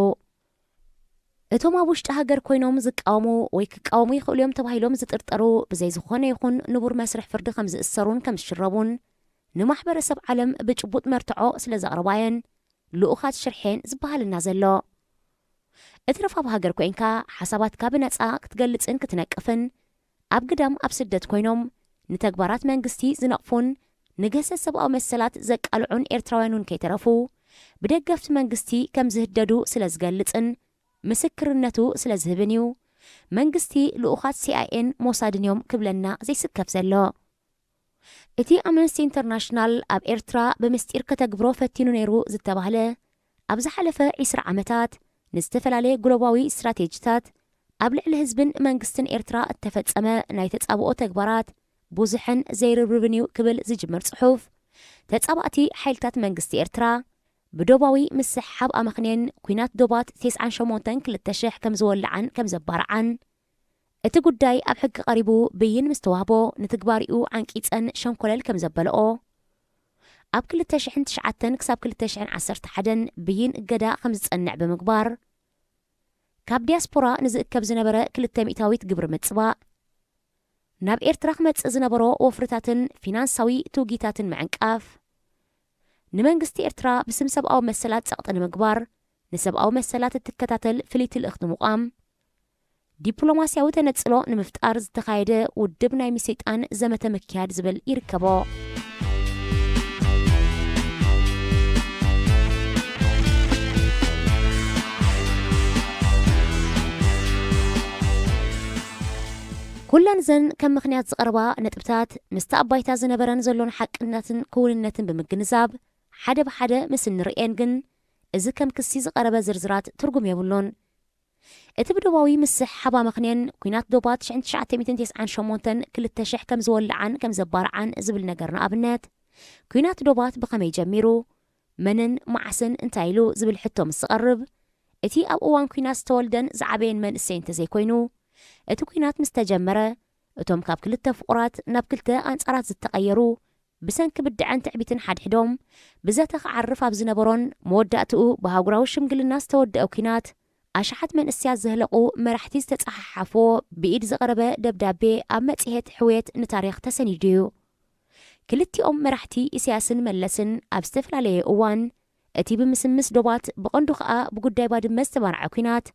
እቶም ኣብ ውሽጢ ሃገር ኮይኖም ዝቃወሙ ወይ ክቃወሙ ይኽእሉ እዮም ተባሂሎም ዝጥርጠሩ ብዘይ ዝኾነ ይኹን ንቡር መስርሕ ፍርዲ ከም ዝእሰሩን ከም ዝሽረቡን ንማሕበረሰብ ዓለም ብጭቡጥ መርትዖ ስለ ዘቕርባየን ልኡኻት ሽርሔን ዝበሃልና ዘሎ። እትረፍ ኣብ ሃገር ኮይንካ ሓሳባትካ ብነጻ ክትገልጽን ክትነቅፍን፣ ኣብ ግዳም ኣብ ስደት ኮይኖም ንተግባራት መንግስቲ ዝነቕፉን ንግህሰት ሰብኣዊ መሰላት ዘቃልዑን ኤርትራውያን እውን ከይተረፉ ብደገፍቲ መንግስቲ ከም ዝህደዱ ስለ ዝገልጽን ምስክርነቱ ስለ ዝህብን እዩ መንግስቲ ልኡኻት ሲኣይኤን ሞሳድን እዮም ክብለና ዘይስከፍ ዘሎ። እቲ ኣምነስቲ ኢንተርናሽናል ኣብ ኤርትራ ብምስጢር ከተግብሮ ፈቲኑ ነይሩ ዝተባህለ፣ ኣብ ዝሓለፈ ዒስራ ዓመታት ንዝተፈላለየ ግሎባዊ ስትራቴጂታት ኣብ ልዕሊ ህዝብን መንግስትን ኤርትራ እተፈጸመ ናይ ተጻብኦ ተግባራት ብዙሕን ዘይርብርብን እዩ ክብል ዝጅምር ጽሑፍ፣ ተጻባእቲ ሓይልታት መንግስቲ ኤርትራ ብዶባዊ ምስሕሓብ ኣመኽንየን ኲናት ዶባት ተስዓን ሸሞንተን ክልተ ሽሕ ከም ዝወልዓን ከም ዘባርዓን፣ እቲ ጉዳይ ኣብ ሕጊ ቀሪቡ ብይን ምስ ተዋህቦ ንትግባሪኡ ዓንቂጸን ሸንኮለል ከም ዘበልኦ፣ ኣብ ክልተ ሽሕን ትሽዓተን ክሳብ ክልተ ሽሕን ዓሰርተ ሓደን ብይን እገዳ ከም ዝጸንዕ ብምግባር፣ ካብ ዲያስፖራ ንዝእከብ ዝነበረ ክልተ ሚእታዊት ግብሪ ምጽባእ፣ ናብ ኤርትራ ክመጽእ ዝነበሮ ወፍርታትን ፊናንሳዊ ትውጊታትን ምዕንቃፍ፣ ንመንግስቲ ኤርትራ ብስም ሰብኣዊ መሰላት ጸቕጢ ንምግባር፣ ንሰብኣዊ መሰላት እትከታተል ፍልይቲ ልእኽቲ ምቋም፣ ዲፕሎማስያዊ ተነጽሎ ንምፍጣር ዝተኻየደ ውድብ ናይ ምስይጣን ዘመተ ምክያድ ዝብል ይርከቦ። ኩለን ዘን ከም ምኽንያት ዝቐርባ ነጥብታት ምስቲ ኣብ ባይታ ዝነበረን ዘሎን ሓቅነትን ክውንነትን ብምግንዛብ ሓደ ብሓደ ምስ እንርእየን ግን፣ እዚ ከም ክሲ ዝቐረበ ዝርዝራት ትርጉም የብሉን። እቲ ብደቡባዊ ምስሕሓባ ምኽንየን ኲናት ዶባት ሽሕን ትሽዓተ ሚእትን ተስዓን ሸሞንተን ክልተ ሽሕ ከም ዝወልዓን ከም ዘባርዓን ዝብል ነገር ንኣብነት፣ ኲናት ዶባት ብኸመይ ጀሚሩ፣ መንን መዓስን እንታይ ኢሉ ዝብል ሕቶ ምስ ዝቐርብ፣ እቲ ኣብ እዋን ኲናት ዝተወልደን ዝዓበየን መንእሰይ እንተዘይኮይኑ፣ እቲ ኲናት ምስ ተጀመረ፣ እቶም ካብ ክልተ ፍቑራት ናብ ክልተ ኣንጻራት ዝተቐየሩ፣ ብሰንኪ ብድዐን ትዕቢትን ሓድሕዶም ብዘተ ክዓርፍ ኣብ ዝነበሮን መወዳእትኡ ብኣህጉራዊ ሽምግልና ዝተወደአ ኲናት፣ ኣሽሓት መንእሰያት ዘህለቑ መራሕቲ ዝተጸሓሓፍዎ ብኢድ ዝቐረበ ደብዳቤ ኣብ መጽሔት ሕውየት ንታሪኽ ተሰኒዱ እዩ። ክልቲኦም መራሕቲ ኢሳያስን መለስን ኣብ ዝተፈላለየ እዋን፣ እቲ ብምስምስ ዶባት ብቐንዱ ኸኣ ብጉዳይ ባድመ ዝተባርዐ ኲናት፣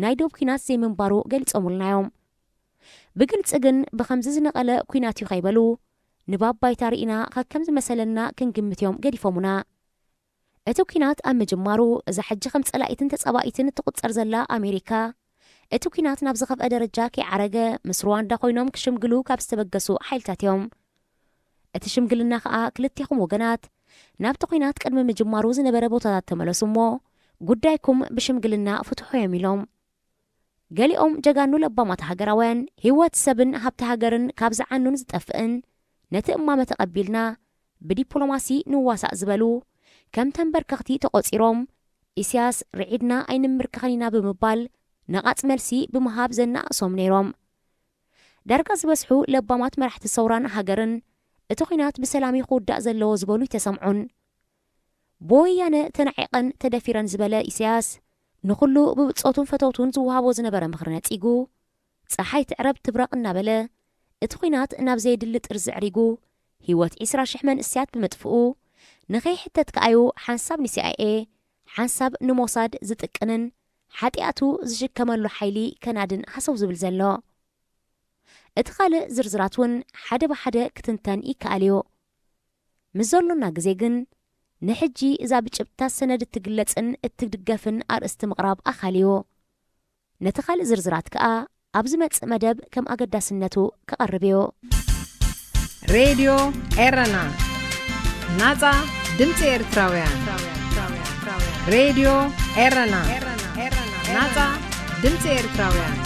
ናይ ዶብ ኲናት ዘይምንባሩ ገሊጾምልና እዮም። ብግልጺ ግን ብኸምዚ ዝነቐለ ኲናት እዩ ከይበሉ፣ ንባብ ባይታ ርኢና ኸከም ዝመሰለና ክንግምት እዮም ገዲፎሙና። እቲ ኲናት ኣብ ምጅማሩ፣ እዛ ሕጂ ከም ጸላኢትን ተጻባኢትን እትቑጸር ዘላ ኣሜሪካ፣ እቲ ኲናት ናብ ዝኸፍአ ደረጃ ከይዓረገ፣ ምስ ሩዋንዳ ኮይኖም ክሽምግሉ ካብ ዝተበገሱ ሓይልታት እዮም። እቲ ሽምግልና ኸኣ ክልቴኹም ወገናት ናብቲ ኲናት ቅድሚ ምጅማሩ ዝነበረ ቦታታት ተመለሱ እሞ፣ ጉዳይኩም ብሽምግልና ፍትሑ እዮም ኢሎም። ገሊኦም ጀጋኑ ለባማት ሃገራውያን፣ ህይወት ሰብን ሃብቲ ሃገርን ካብ ዝዓኑን ዝጠፍእን፣ ነቲ እማመ ተቐቢልና ብዲፕሎማሲ ንዋሳእ ዝበሉ፣ ከም ተንበርከኽቲ ተቖጺሮም፣ ኢሳያስ ርዒድና ኣይንምብርከኽን ኢና ብምባል፣ ነቓጽ መልሲ ብምሃብ ዘናእሶም ነይሮም። ዳርጋ ዝበዝሑ ለባማት መራሕቲ ሰውራን ሃገርን፣ እቲ ኲናት ብሰላም እዩ ክውዳእ ዘለዎ ዝበሉ ይተሰምዑን። ብወያነ ተናዒቐን ተደፊረን ዝበለ ኢሳያስ፣ ንኹሉ ብብጾቱን ፈተውቱን ዝወሃቦ ዝነበረ ምኽሪ ነጺጉ፣ ጸሓይ ትዕረብ ትብረቕ እናበለ፣ እቲ ኲናት ናብ ዘየድሊ ጥርዚ ኣዕሪጉ፣ ህይወት ዒስራ ሽሕ መንእሰያት ብምጥፍኡ፣ ንኸይሕተት ከኣዩ ሓንሳብ ንሲኣይኤ፣ ሓንሳብ ንሞሳድ ዝጥቅንን ሓጢኣቱ ዝሽከመሉ ሓይሊ ከናድን ሃሰው ዝብል ዘሎ። እቲ ካልእ ዝርዝራት እውን ሓደ ብሓደ ክትንተን ይከኣል እዩ። ምስ ዘሎና ግዜ ግን፣ ንሕጂ እዛ ብጭብጥታት ሰነድ እትግለጽን እትድገፍን ኣርእስቲ ምቕራብ ኣኻሊ እዩ። ነቲ ካልእ ዝርዝራት ከኣ ኣብ ዝመጽእ መደብ ከም ኣገዳስነቱ ክቐርብ እዩ። ሬድዮ ኤረና፣ ናጻ ድምጺ ኤርትራውያን። ሬድዮ ኤረና፣ ናጻ ድምጺ ኤርትራውያን።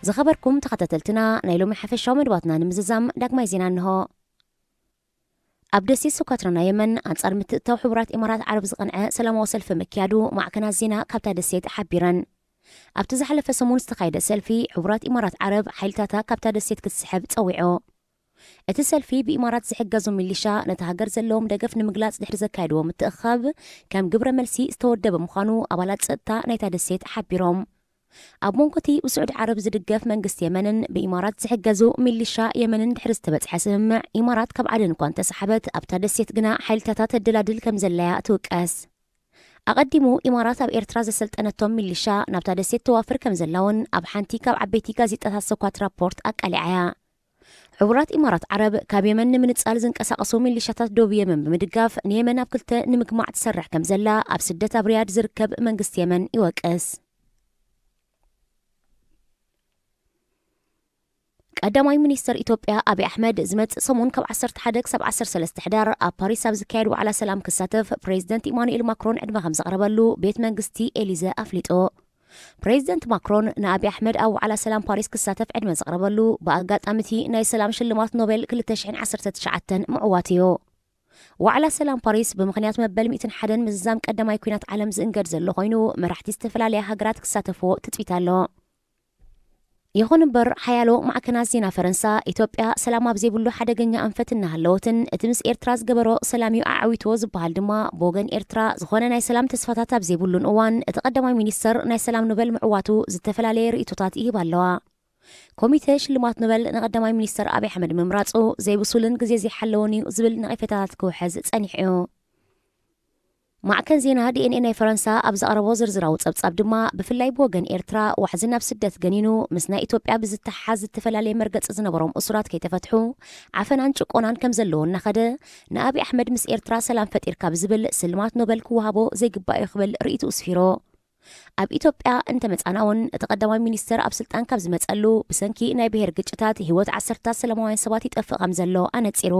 ዝኸበርኩም ተኸታተልትና፣ ናይ ሎሚ ሓፈሻዊ መደባትና ንምዝዛም ዳግማይ ዜና እንሆ። ኣብ ደሴት ሶኳትራ ናይ የመን፣ ኣንጻር ምትእትታው ሕቡራት ኢማራት ዓረብ ዝቐንዐ ሰላማዊ ሰልፊ ምክያዱ ማዕከናት ዜና ካብታ ደሴት ሓቢረን። ኣብቲ ዝሓለፈ ሰሙን ዝተኻየደ ሰልፊ፣ ሕቡራት ኢማራት ዓረብ ሓይልታታ ካብታ ደሴት ክትስሕብ ጸዊዑ። እቲ ሰልፊ ብኢማራት ዝሕገዙ ሚሊሻ ነታ ሃገር ዘለዎም ደገፍ ንምግላጽ ድሕሪ ዘካየድዎ ምትእኽኻብ፣ ከም ግብረ መልሲ ዝተወደበ ምዃኑ ኣባላት ጸጥታ ናይታ ደሴት ሓቢሮም። ኣብ መንጎ እቲ ብስዑዲ ዓረብ ዝድገፍ መንግስቲ የመንን ብኢማራት ዝሕገዙ ሚሊሻ የመንን ድሕሪ ዝተበጽሐ ስምምዕ፣ ኢማራት ካብ ዓደን እኳ እንተሰሓበት፣ ኣብታ ደሴት ግና ሓይልታታ ተደላድል ከም ዘላያ ትውቀስ። ኣቐዲሙ፣ ኢማራት ኣብ ኤርትራ ዘሰልጠነቶም ሚሊሻ ናብታ ደሴት ተዋፍር ከም ዘላ እውን ኣብ ሓንቲ ካብ ዓበይቲ ጋዜጣታት ሶኳት ራፖርት ኣቃሊዓያ። ሕቡራት ኢማራት ዓረብ ካብ የመን ንምንጻል ዝንቀሳቐሱ ሚሊሻታት ዶብ የመን ብምድጋፍ ንየመን ኣብ ክልተ ንምግማዕ ትሰርሕ ከም ዘላ ኣብ ስደት ኣብ ሪያድ ዝርከብ መንግስቲ የመን ይወቅስ። ቀዳማይ ሚኒስተር ኢትዮጵያ ኣብይ ኣሕመድ ዝመጽእ ሰሙን ካብ ዓሰርተ ሓደ ክሳብ ዓሰርተ ሰለስተ ሕዳር ኣብ ፓሪስ ኣብ ዝካየድ ዋዕላ ሰላም ክሳተፍ ፕሬዚደንት ኢማኑኤል ማክሮን ዕድመ ከም ዘቕረበሉ ቤት መንግስቲ ኤሊዘ ኣፍሊጡ። ፕሬዚደንት ማክሮን ንኣብይ ኣሕመድ ኣብ ዋዕላ ሰላም ፓሪስ ክሳተፍ ዕድመ ዘቕረበሉ ብኣጋጣሚ እቲ ናይ ሰላም ሽልማት ኖቤል ክልተ ሽሕን ዓሰርተ ትሽዓተን ምዕዋት እዩ። ዋዕላ ሰላም ፓሪስ ብምኽንያት መበል ሚእትን ሓደን ምዝዛም ቀዳማይ ኲናት ዓለም ዝእንገድ ዘሎ ኮይኑ፣ መራሕቲ ዝተፈላለያ ሃገራት ክሳተፍዎ ትጽቢት ኣሎ። ይኹን እምበር፣ ሓያሎ ማዕከናት ዜና ፈረንሳ፣ ኢትዮጵያ ሰላም ኣብ ዘይብሉ ሓደገኛ ኣንፈት እናሃለወትን፣ እቲ ምስ ኤርትራ ዝገበሮ ሰላም እዩ ኣዓዊትዎ ዝበሃል ድማ፣ ብወገን ኤርትራ ዝኾነ ናይ ሰላም ተስፋታት ኣብ ዘይብሉን እዋን፣ እቲ ቀዳማይ ሚኒስተር ናይ ሰላም ኖበል ምዕዋቱ ዝተፈላለየ ርእይቶታት ይህባ ኣለዋ። ኮሚተ ሽልማት ኖበል ንቀዳማይ ሚኒስተር ኣብይ ኣሕመድ ምምራጹ ዘይብሱልን ግዜ ዘይሓለወን እዩ ዝብል ነቐፌታታት ክውሕዝ ጸኒሑ እዩ። ማዕከን ዜና ዲ ኤን ኤ ናይ ፈረንሳ ኣብ ዘቕረቦ ዝርዝራዊ ጸብጻብ ድማ፣ ብፍላይ ብወገን ኤርትራ ዋሕዚ ናብ ስደት ገኒኑ፣ ምስ ናይ ኢትዮጵያ ብዝተሓሓዝ ዝተፈላለየ መርገጺ ዝነበሮም እሱራት ከይተፈትሑ፣ ዓፈናን ጭቆናን ከም ዘለዎ እናኸደ፣ ንኣብይ ኣሕመድ ምስ ኤርትራ ሰላም ፈጢርካ ብዝብል ስልማት ኖበል ክወሃቦ ዘይግባእ እዩ ክብል ርእይትኡ ስፊሩ። ኣብ ኢትዮጵያ እንተመጻና እውን፣ እቲ ቀዳማይ ሚኒስተር ኣብ ስልጣን ካብ ዝመጸሉ፣ ብሰንኪ ናይ ብሄር ግጭታት ህይወት ዓሰርታት ሰላማውያን ሰባት ይጠፍእ ከም ዘሎ ኣነጺሩ።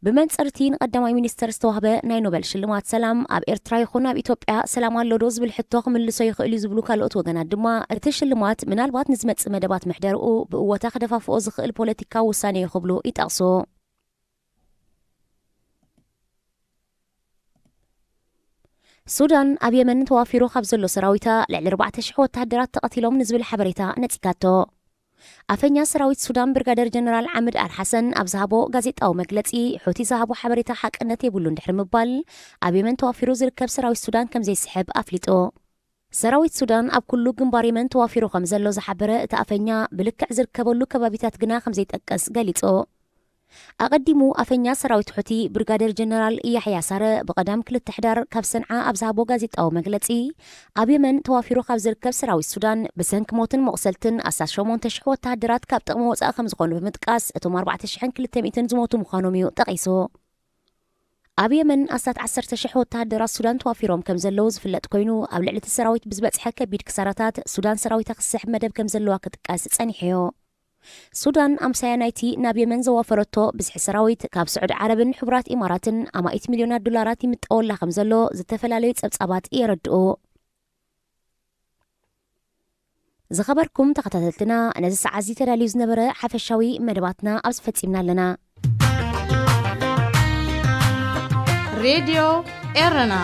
ብመንጽር እቲ ንቀዳማይ ሚኒስተር ዝተዋህበ ናይ ኖበል ሽልማት ሰላም፣ ኣብ ኤርትራ ይኹን ኣብ ኢትዮጵያ ሰላም ኣሎ ዶ ዝብል ሕቶ ክምልሶ ይኽእል እዩ ዝብሉ ካልኦት ወገናት ድማ፣ እቲ ሽልማት ምናልባት ንዝመጽእ መደባት ምሕደርኡ ብእወታ ክደፋፍኦ ዝኽእል ፖለቲካዊ ውሳኔ እዩ ክብሉ ይጠቕሱ። ሱዳን፣ ኣብ የመን ተዋፊሩ ካብ ዘሎ ሰራዊታ ልዕሊ ኣርባዕተ ሽሕ ወተሃደራት ተቐቲሎም ንዝብል ሓበሬታ ነጺጋቶ። ኣፈኛ ሰራዊት ሱዳን ብርጋደር ጀነራል ዓምድ ኣል ሓሰን ኣብ ዝሃቦ ጋዜጣዊ መግለጺ፣ ሑቲ ዝሃቦ ሓበሬታ ሓቅነት የብሉን ድሕሪ ምባል፣ ኣብ የመን ተዋፊሩ ዝርከብ ሰራዊት ሱዳን ከም ዘይስሕብ ኣፍሊጡ። ሰራዊት ሱዳን ኣብ ኩሉ ግንባር የመን ተዋፊሩ ከም ዘሎ ዝሓበረ እቲ ኣፈኛ፣ ብልክዕ ዝርከበሉ ከባቢታት ግና ከም ዘይጠቅስ ገሊጹ። ኣቐዲሙ ኣፈኛ ሰራዊት ሑቲ ብርጋደር ጀነራል ያሕያ ሳረ ብቐዳም ክልተ ሕዳር ካብ ሰንዓ ኣብ ዝሃቦ ጋዜጣዊ መግለጺ፣ ኣብ የመን ተዋፊሩ ካብ ዝርከብ ሰራዊት ሱዳን ብሰንኪ ሞትን መቑሰልትን ኣስታት ሸሞንተ ሽሕ ወተሃደራት ካብ ጥቕሚ ወጻኢ ከም ዝኾኑ ብምጥቃስ፣ እቶም ኣርባዕተ ሽሕን ክልተ ሚእትን ዝሞቱ ምዃኖም እዩ ጠቒሱ። ኣብ የመን ኣስታት ዓሰርተ ሽሕ ወተሃደራት ሱዳን ተዋፊሮም ከም ዘለዉ ዝፍለጥ ኮይኑ፣ ኣብ ልዕሊ እቲ ሰራዊት ብዝበጽሐ ከቢድ ክሳራታት ሱዳን ሰራዊታ ክስሕብ መደብ ከም ዘለዋ ክጥቀስ ጸኒሑ እዩ። ሱዳን ኣምሳያ ናይቲ ናብ የመን ዘዋፈረቶ ብዝሒ ሰራዊት ካብ ስዑዲ ዓረብን ሕቡራት ኢማራትን ኣማኢት ሚልዮናት ዶላራት ይምጠወላ ከም ዘሎ ዝተፈላለዩ ጸብጻባት የረድኡ። ዝኸበርኩም ተኸታተልትና፣ ነዚ ሰዓት እዚ ተዳልዩ ዝነበረ ሓፈሻዊ መደባትና ኣብዚ ፈጺምና ኣለና። ሬድዮ ኤረና።